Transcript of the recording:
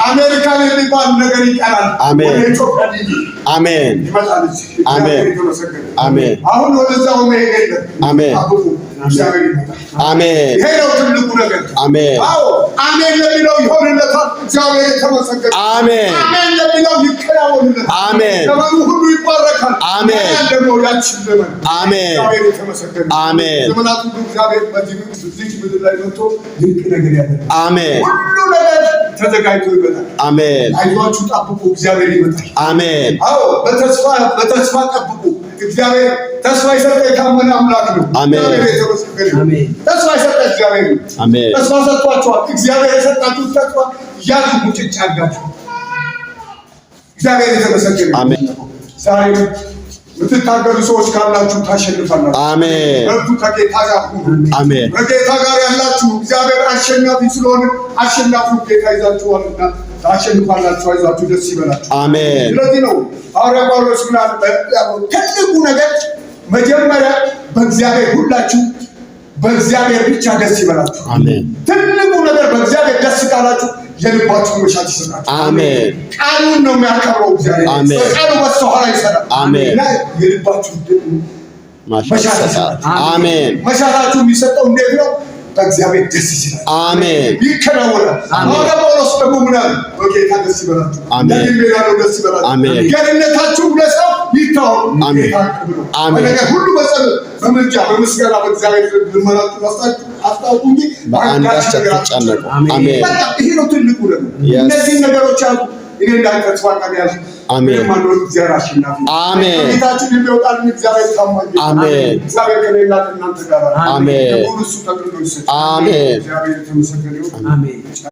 አሜሪካን የሚባል ነገር ይቀራል። አሜን። ወደ ኢትዮጵያ አሜን። ይመጣል። እዚህ አሜን። እግዚአብሔር የተመሰገነ። አሜን። አሁን ወደዛው መሄድ የለም። አሜን። ጠብቁ፣ እግዚአብሔር ይመጣል። አሜን። ይሄ ነው ትልቁ ነገር። አሜን። አዎ፣ አሜን ለሚለው ይሆንለታል። እግዚአብሔር የተመሰገነ። አሜን። አሜን ለሚለው ይከናወንለታል። አሜን። ዘመኑ ሁሉ ይባረካል። አሜን። ያን ደግሞ ያችን ዘመን አሜን። እግዚአብሔር የተመሰገነ። አሜን። ዘመናት ሁሉ እግዚአብሔር በዚህ በዚች ምድር ላይ መጥቶ ድንቅ ነገር ያደርጋል። አሜን። ሁሉ ነገር ተዘጋጅቶ ይመጣል። አሜን። አይዟችሁ፣ ጠብቁ፣ እግዚአብሔር ይመጣል። አሜን። አዎ፣ በተስፋ ጠብቁ። እግዚአብሔር ተስፋ የሰጠ የታመነ አምላክ ነው። አሜን። እግዚአብሔር የተመሰገነ ይሁን። ተስፋ የሰጠ እግዚአብሔር ነው። አሜን። ተስፋ ሰጥቷቸዋል። እግዚአብሔር የሰጣችሁ ተስፋ ያዙ፣ ሙጭጭ አድርጋችሁ። እግዚአብሔር የተመሰገነ ይሁን። አሜን። ዛሬ የምትታገሉ ሰዎች ካላችሁ ታሸንፋላችሁ። አሜን። በርቱ፣ ከጌታ ጋር ሁኑ። አሜን። ከጌታ ጋር ያላችሁ እግዚአብሔር አሸናፊ ስለሆነ አሸናፊው ጌታ ይዛችኋልና ታሸንፋላችሁ። አይዟችሁ፣ ደስ ይበላችሁ። አሜን። ስለዚህ ነው ሐዋርያ ጳውሎስ ምን አለ? ትልቁ ነገር መጀመሪያ በእግዚአብሔር ሁላችሁ በእግዚአብሔር ብቻ ደስ ይበላችሁ። አሜን። ትልቁ ነገር በእግዚአብሔር ደስ ካላችሁ የልባችሁን መሻት ይሰጣችሁ። አሜን። ቃሉን ነው የሚያከብረው እግዚአብሔር። አሜን። በቃሉ በስተኋላ ይሰራል። አሜን። እና የልባችሁ መሻት መሻት ይሰጣል። ይሰጣል። አሜን። መሻታችሁ የሚሰጠው እንዴት ነው? በእግዚአብሔር ደስ ይችላል። አሜን። ይከናወናል። አሜን። ሐዋርያ ጳውሎስ ደግሞ ምን አለ? በጌታ ደስ ይበላችሁ። አሜን። ደግሜ እላለሁ ደስ ይበላችሁ። አሜን። ገርነታችሁ ለሰው ይታወቅ። አሜን። ጌታ ቅርብ ነው። አሜን። በነገር ሁሉ በጸሎት፣ በምልጃ፣ በምስጋና በእግዚአብሔር ዘንድ ልመናችሁን አስታውቁ እንጂ በአንዳች ነገር አትጨነቁ። አሜን። በቃ ይሄ ነው ትልቁ ነገር። እነዚህን ነገሮች አሉ። እኔ እንዳልተስፋ ቃል ያዙ። አሜን። ምንም አንሆንም። እግዚአብሔር አሸናፊ ነው። አሜን። ከጌታችን የሚወጣልን እግዚአብሔር ታማኝ ነው። አሜን። እግዚአብሔር ከሌላ ከእናንተ ጋር አለ። አሜን። ክብሩን እሱ ጠቅልሎ ይውሰድ። አሜን። እግዚአብሔር የተመሰገነ ይሁን። አሜን።